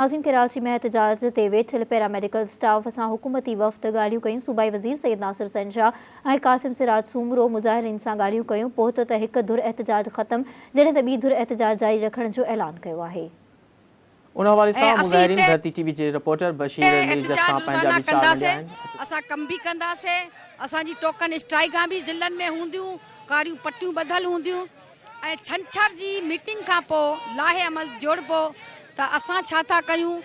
ناظرين ڪراچي ۾ احتجاج تي ويٺل پيراميڊيڪل اسٽاف سان حڪومتي وفد ڳالهيون ڪيون، صوبائي وزير سيد ناصر حسين شاهه ۽ قاسم سراج سومرو مظاهرين سان ڳالهيون ڪيون، پهتو ته هڪ ڌر احتجاج ختم جڏهن ته ٻي ڌر احتجاج جاري رکڻ جو اعلان ڪيو آهي. ان حوالي ۽ سان اسين مظاهرين هتي ڌرتي ٽي وي جي رپورٽر بشير ميرجت احتجاج سان پنهنجا روزانه ويچار ونڊيا ڪنداسين، آهن. اسان ڪم به ڪنداسين، اسان جي ٽوڪن اسٽرائيڪان به ضلعن ۾ هونديون، ڪاريون پٽيون ٻڌل هونديون. ۽ ڇنڇر جي ميٽنگ کان پوء لاهي عمل جوڙبو ته اسان ڇا ٿا ڪيون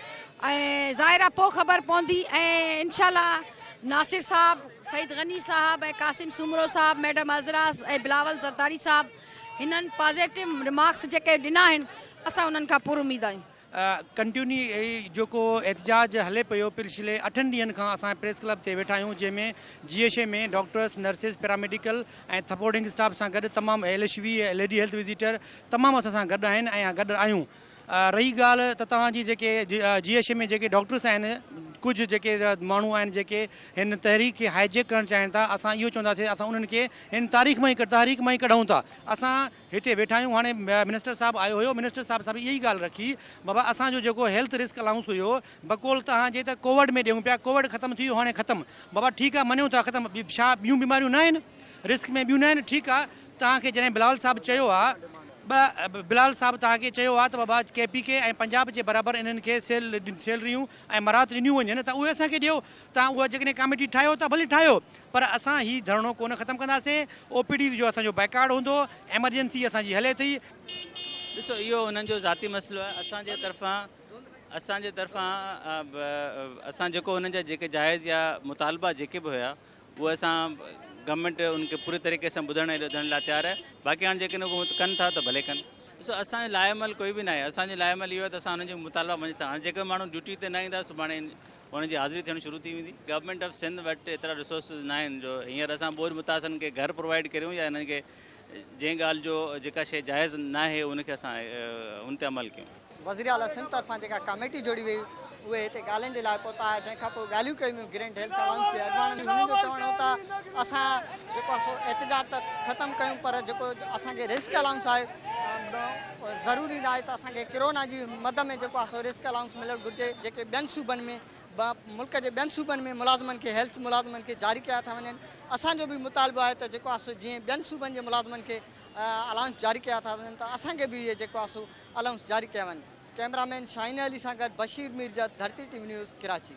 ۽ ظاهر آ پوء خبر پوندي ۽ انشاء الله ناصر صاحب سعيد غني صاحب ۽ قاسم سومرو صاحب ميڊم عذرا ۽ بلاول زرداري صاحب هنن پازيٽو رمارڪس جيڪي ڏنا آهن اسان انهن کان پر اميد آهيون. ڪنٽيوني جيڪو احتجاج هلي پيو پڇلي اٺن ڏينهن کان اسان پريس ڪلب تي ويٺا آهيون جنهن ۾ جي ايڇ اي ۾ doctors nurses paramedical ۽ supporting staff سان گڏ تمام L H V lady health visitor تمام اسان سان گڏ آهن ۽ گڏ آهيون رهي ڳالهه ته توهان جي جيڪي جي ايڇ اي ۾ جيڪي ڊاڪٽرس آهن ڪجهه جيڪي ماڻهو آهن جيڪي هن تحريڪ کي هائيجيڪ ڪرڻ چاهين ٿا اسان اهو چونداسين اسان انهن کي هن تاريخ مان ئي تحريڪ مان ئي ڪڍون ٿا اسان هتي ويٺا آهيون هاڻي منسٽر صاحب آيو هيو منسٽر صاحب سان به اها ئي ڳالهه رکي بابا اسان جو جيڪو هيلٿ رسڪ الائونس هيو بقول توهان جي ته ڪووڊ ۾ ڏيون پيا ڪووڊ ختم ٿي ويو هاڻي ختم بابا ٺيڪ آهي مڃون ٿا ختم ڇا ٻيون بيماريون نه آهن رسڪ ۾ ٻيون نه آهن ٺيڪ آهي توهان کي جڏهن بلاول صاحب چيو آهي ٻه بلاول صاحب توهان کي چيو آهي ته بابا ڪي پي ڪي ۽ پنجاب جي برابر انهن کي سيلريون ۽ مراعات ڏنيون وڃن ته اهي اسان کي ڏيو توهان اها جيڪڏهن ڪاميٽي ٺاهيو ٿا ڀلي ٺاهيو پر اسان هي ڌرڻو ڪونه ختم ڪنداسين، او پي ڊي جو اسان جو بائيڪاٽ هوندو، ايمرجنسي اسان جي هلي ٿي. ڏسو اهو انهن جو ذاتي مسئلو آهي اسان جي طرفان اسان جي طرفان اسان جيڪو انهن جا جيڪي جائز يا مطالبا جيڪي به هيا اهي اسان گورنمينٽ ان کي پوري طريقي سان ٻڌڻ ۽ ٻڌڻ لاء تيار آهي باقي هاڻي جيڪڏهن هو ڪن ٿا ته ڀلي ڪن. ڏسو اسان جو لاء عمل ڪوئي به ناهي اسان جو لاء عمل اهو آهي ته اسان انهن جو مطالبا مڃون ٿا هاڻي جيڪي ماڻهو ڊيوٽي تي نه ايندا سڀاڻي انهن جي حاضري ٿيڻ شروع ٿي ويندي. گورنمينٽ آف سنڌ وٽ ايترا ريسورسز نه آهن جو هينئر اسان ٻوڏ متاثرن کي گهر پرووائيڊ ڪريون يا انهن کي جنهن ڳالهه جو جيڪا شيء جائز ناهي ان کي اسان ان تي عمل ڪيون. وزيراعليٰ سنڌ طرفان جيڪا ڪاميٽي جوڙي وئي اهي هتي ڳالهين جي لاء پهتا آهي جنهن کانپوء ڳالهيون ڪيون ويون گرينڊ هيلٿ الائنس جي اڳواڻن هنن جو چوڻ هو ته اسان جيڪو آهي سو احتجاج ته ختم ڪيون پر جيڪو اسان کي رسڪ الائونس آهي ضروري ناهي ته اسان کي ڪرونا جي مد ۾ جيڪو آهي سو رسڪ الائونس ملڻ گهرجي جيڪي ٻين صوبن ۾ ملڪ جي ٻين صوبن ۾ ملازمن کي هيلٿ ملازمن کي جاري ڪيا ٿا وڃن اسان جو به مطالبو آهي ته جيڪو آهي سو جيئن ٻين صوبن جي ملازمن کي الائونس جاري ڪيا ٿا وڃن ته اسان کي به اهي جيڪو آهي سو الائونس جاري ڪيا وڃن ڪئميرا مين شاهين علي سان گڏ Bashir Mirjat Dharti T V news Karachi.